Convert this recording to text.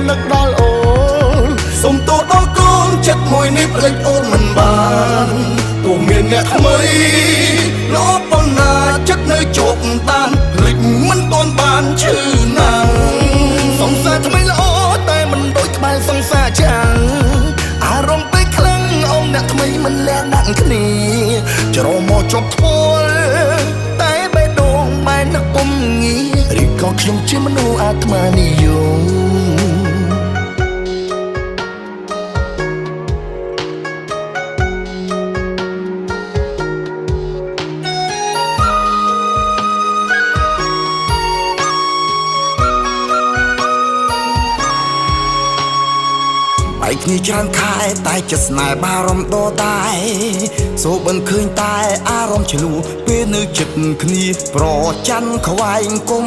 នឹកដល់អូន សុំទោសដល់កូនចិត្តមួយនេះភ្លេចអូនមិនបានទោះមានអ្នកថ្មីល្អប៉ុណ្ណាចិត្តនៅជាប់តាមភ្លេចមិនទាន់បានឈឺណាស់ សង្សារថ្មីល្អតែមិនដូចក្បែរសង្សារចាំងអារម្មណ៍ពេលខ្លាំងអមអ្នកថ្មីមិនលះដាក់គ្នាច្រមកជាប់ធ្មល់តែបេះដូងម៉ែនឹកពុំងារឬក៏ខ្ញុំជាមនុស្សអាត្មានិយម បែកគ្នាច្រើនខែតែចិត្តស្នេហ៍បារម្ភដដែលសូបិនឃើញតែអារម្មណ៍ឆ្លួពេលនៅចិត្តគ្នាប្រច័នខ្វែងគុំ